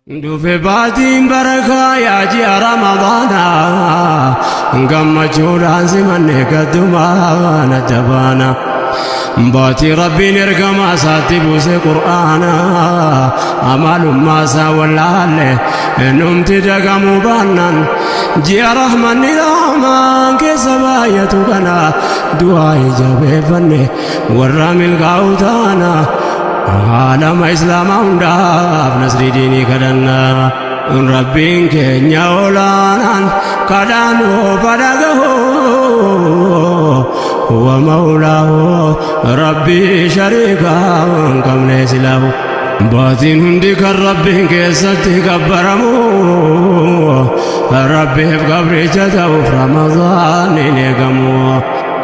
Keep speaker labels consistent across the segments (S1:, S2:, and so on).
S1: Dhufe baatiin barakaa yaa ji'a Ramadaanaa, gammachuudhaan simanne gaddumaan adda baana. Baatii Rabbiin ergamaa isaatti buuse Qur'aana, amalummaa isaa wallaalle numti dagamuu baannaan, ji'a rahmanni rahmaan keessa baay'atu kana du'aa jabeeffanne warra milkaa'u taana. Aalama Islaamaa hundaaf nasrii diinii kadhannaa. Rabbiin keenya olaanaan kadhaanuu fadhagahu, huwa mawlaahu, Rabbii shariikaa hin qabne silaahu. Baatiin hundi kan Rabbiin keessatti gabbaramu, Rabbiif gabricha ta'uuf Ramadaan hin eegamu.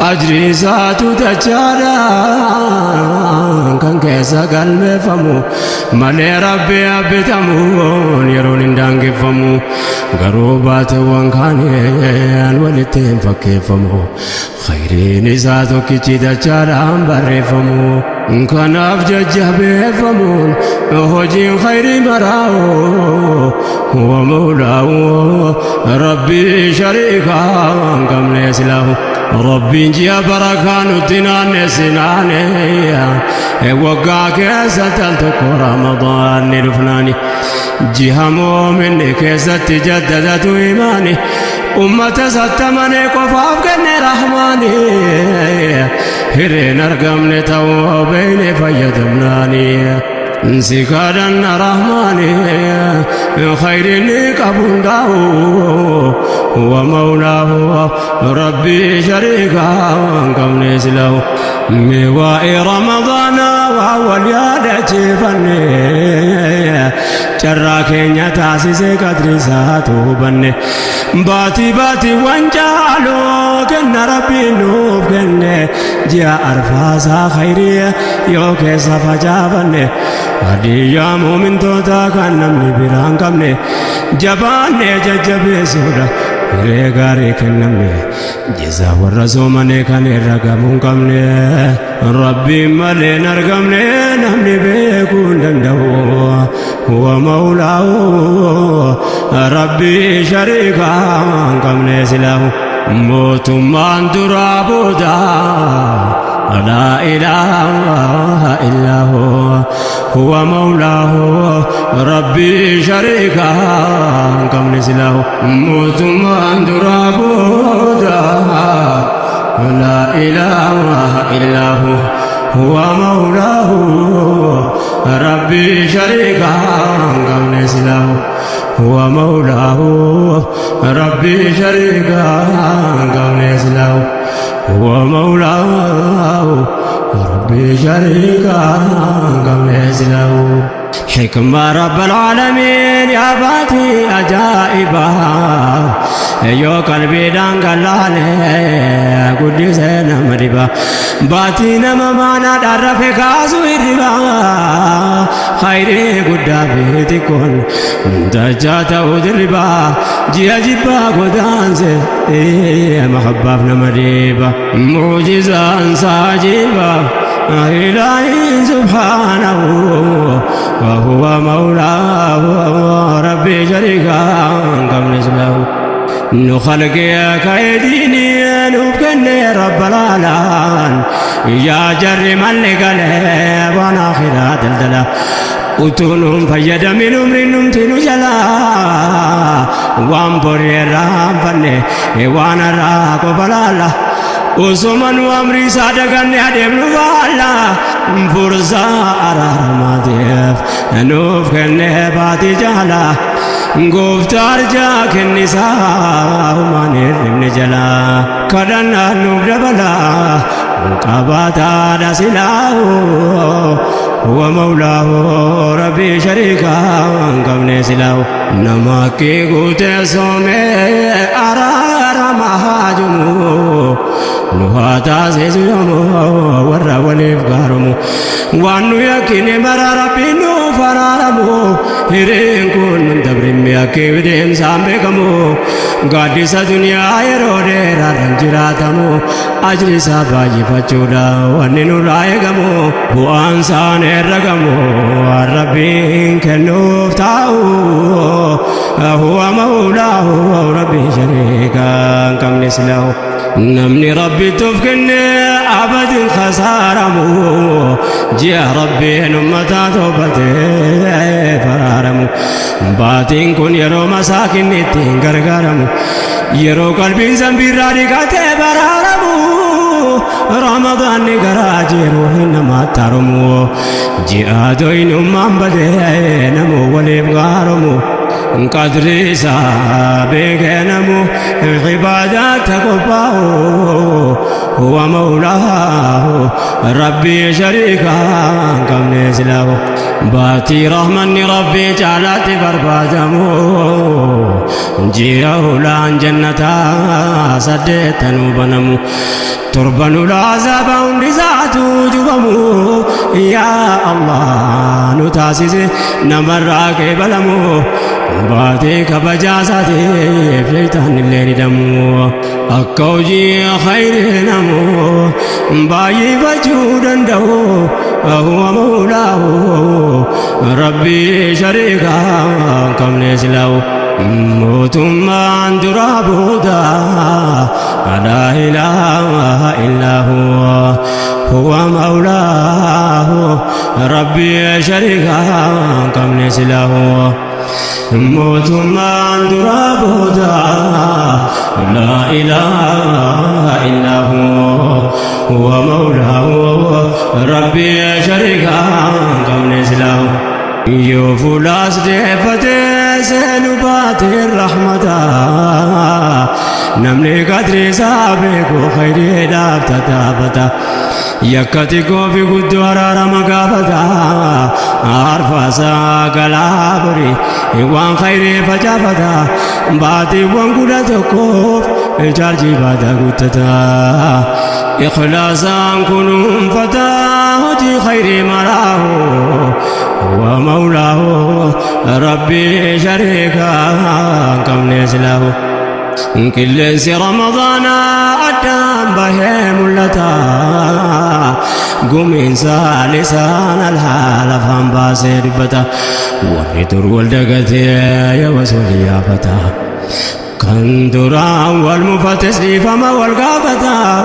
S1: Ajri isaatu dachaadhaan kan keessa galmeeffamu malee Rabbi abbitamuun yeroon hin daangeffamu. Garuu baateewwan kaaniin walitti hin fakkeeffamu. Khayriin isaa tokkichi dachaadhaan barreeffamu. Kanaaf jajjabeeffamuun hojiin khayrii maraa'u, huwa mawlaahu, Rabbii shariikaa hin qabne silaahu. Rabbiin ji'a barakaa nutti naannessi naane, waggaa keessatti al tokko Ramadaan ni dhufnaani. Ji'a moominni keessatti jaddadatu imaani, ummata sattamane qofaaf kenne Rahmaani. Hireen argamne ta'uu beeyne fayyadamnaani. Si kadhanna Rahmaani, khayrinni qabu hundaa'u, huwa mawlaahu, Rabbii shariikaa hin qabne silahu. Mee waa'ee Ramadaanaa waa wal yaadachiifanne, carraa keenya taasisee qadri isaatu hubanne. Baatii baatiiwwan caaloo kenna Rabbiin nuuf kenne, ji'a arfaasaa khayrii yoo keessa facaafanne, hadiyyaa muumintootaa kan namni biraa hin qabne, jabaannee jajjabeessuudha hiree gaarii kennamne, jazaa warra soomane kan irra gamuu hin qabne. Rabbiin malee hin argamne namni beekuu hin danda'u, huwa mawlaahu, Rabbii shariikaa hin qabne silaahu. Mootummaan duraa booda laa ilaaha illaa huwa, huwa mawlaahu, Rabbii shariikaa hin qabne silaahu. Mootummaan duraa booda laa ilaaha illaa huwa, huwa mawlaahu, Rabbii shariikaa hin qabne silaahu. Huwa mawlaahu, Rabbii shariikaa hin qabne silaahu. Huwa mawlaahu, Rabbii shariikaa hin qabne silaahu. Hikma Rabbal Aalamiin yaa baatii ajaa'ibaa, yoo qalbiidhaan gallaale guddisee nama dhiba. Baatii nama maanaadhaan rafe kaasu hirribaa, khayrii guddaa fi xiqqoon dachaa ta'uu dirribaa, ji'a jibbaa godaanse mahabbaaf nama dhiiba. Muujizaan saajiba Ilaahi subhaanahu, وهو مولاه، ربي شريكا قبل اسمه. Nu khalqee kaydini nuuf kenne Rabbal Aalaan, yaa jarri malli galee waan akhiraa daldala. Utuu nuun fayyadamin umriin numti nu jalaa, waan borii irraanfanne waan har'aa qofa laalla. Osoma nu amri isaa daganne adeemnu baalla, fursaa araaramaatiif nuuf kenne baatii jaala. Gooftaa arjaa kennisaa humaan hirribne jalaa, kadhannaan nuuf dabala qabaataadha silaahu, huwa mawlaahu, Rabbii shariikaa hin qabne silaahu. Nama kee guutee soomee araarama haajumu nu haa taasisu yoomuu warra waliif gaaromu. Waan nu yakkine mara Rabbiin nuuf araaramu, hireen kun nun dabrimme akka deemsaan beekamu. Gaaddisa duniyaa yeroo dheeraadhaan jiraatamu, ajri isaa baay'ifachuudha wanni nurraa eegamu. Bu'aan isaan herregamu waan Rabbiin kennuuf taa'u. هو مولاه ربي شريكا كم نسله نمني ربي تفكني أبد خسارمو جاء ربي نمتا توبتي فرارمو باتين كن يرو مساكن نتين غرغرمو يرو قلبي زنبي راريكاتي برارمو رمضان غراجي روح نما ترمو جاء دوين أمام بدي نمو وليب غارمو قدري سابق نمو عبادات قباه هو مولاه ربي شريكا كم نزله باتي رحمن ربي جعلت بربادمو جيه لان جنتا سدتنو بنمو تربن العذاب ذاتو جبمو يا الله نتاسس نمر قبلمو باتي كبجازاتي شيطان الليل دمو أكوجي خير نمو باي وجودا دو هو مولاه ربي شريكا كم نسلو موتمان درابودا لا إله إلا هو هو مولاه ربي شريكا كم نسله موتمان درابودا لا إله إلا هو هو مولاه ربي شريكا كم نسله يوفلاس دفتي سنبات الرحمة نملي قدري سابق خيري دابتا دابتا يكتكو في قدوار رمقابتا عرفا ساقلابري وان خيري فجافتا باتي وان قدتكوف جارجي بادا قدتا إخلاصا كنون فتاه خيري مراه هو مولاه ربي شريكا كم نزله كل رمضان أدام به ملتا قم إنسان لسان الحال فهم باسر بتا ورد والدقتي يا وسولي يا فتا كندرا والمفتس فما والقافتا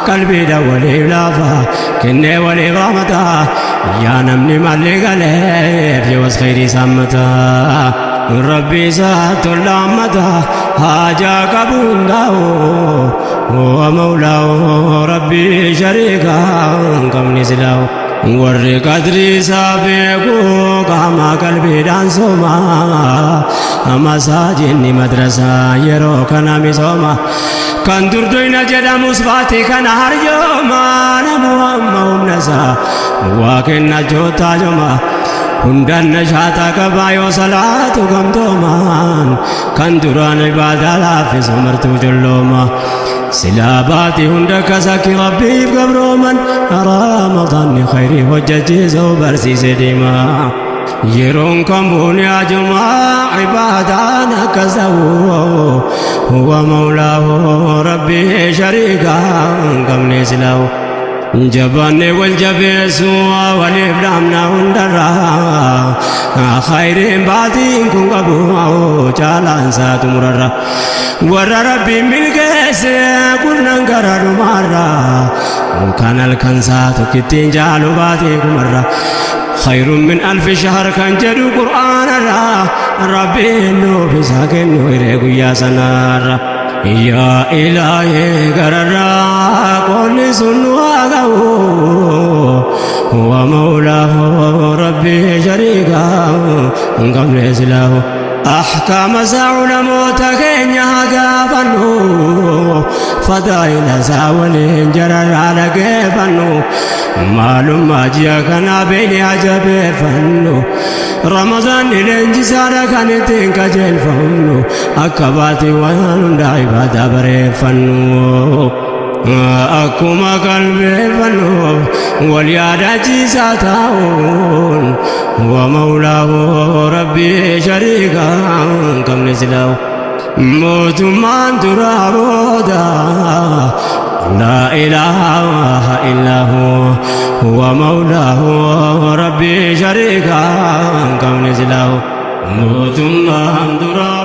S1: قلبي دولي لافا كني ولي رحمتا يا نمني مالي قلب جوز خيري سامتا ربي سات اللامتا حاجا قبول داو هو مولاه ربي شريكا كم نزلاو ور قدري سابقو قام قلبي دانسوما مساجد مدرسة يرو كان مزوما كان دردوين جدا مصباتي كان هر يوما نمو أمهم نسا وكنا جوتا جما هندن نشاتا كبايو صلاة قمتومان كان دران عبادة لافز مرتو جلوما سلاباتي هندك سكي ربي بقبرومن رمضان خيري وججيزو برسي سديما يرون كمون يا جماعة عبادانا كزو هو مولاه ربي شريكا كم نسلو جباني والجبيس والإبلامنا هندرا خير باتين كن قبو جالان ساتمرر ور ربي ملكس كنا نقرر مرة كان الكنسات كتين جالو باتين مرة خير من 1000 شهر كان جدو قرآن را ربي نو في ساكن ويريقو يا سنار يا إلهي قرر قول سنوا هو مولاه ربي شريكا قبل إسلاه أحكام سعول موتكين يهقافنو فضائل ساولين جرر على كيفنو معلوم ما جاكنا بيني عجب فنو رمضان للانجسار كانتين كجل فنو أكباتي وانون دعبادة بري فنو أكما قلبي فنو واليادا جيساتاون ومولاه ربي شريكا كم نزلوا موت من ترابودا لا إله إلا هو هو مولاه ربي شريكا كم نزلوا Mootummaan duraa.